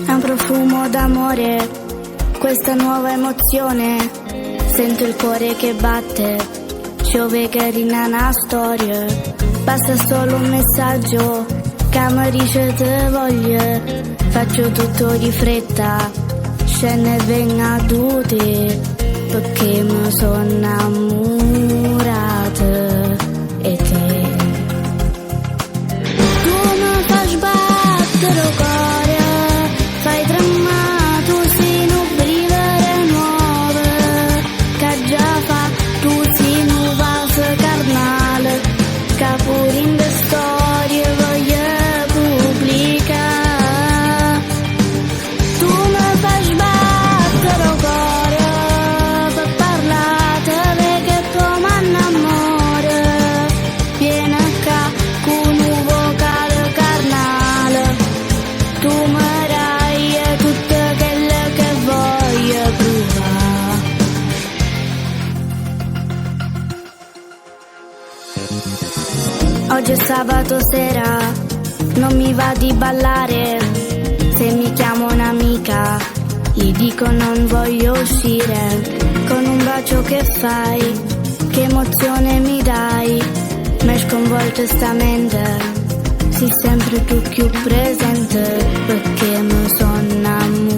È un profumo d'amore, questa nuova emozione. Sento il cuore che batte, piove che rina una storia. Basta solo un messaggio che mi dice te voglio. Faccio tutto di fretta, scende e venga a te, perché mi sono innamorata e te. Tu mi fai sbattere il cuore, fai tremare, tu sei un vivere nuovo, che già fa, tu sei un vaso carnale, che pure in de storie voglio pubblicare. Tu mi fai sbattere il cuore, per parlare, che poi m'annamoro. Vieni qua con un vocale carnale, tu mi dai tutto quello che voglio provare. Oggi è sabato sera, non mi va di ballare. Se mi chiama un'amica, gli dico non voglio uscire. Con un bacio che fai, che emozione mi dai, mi sconvolge sta mente. Sei sempre tu più presente, perché mi sono innamorata.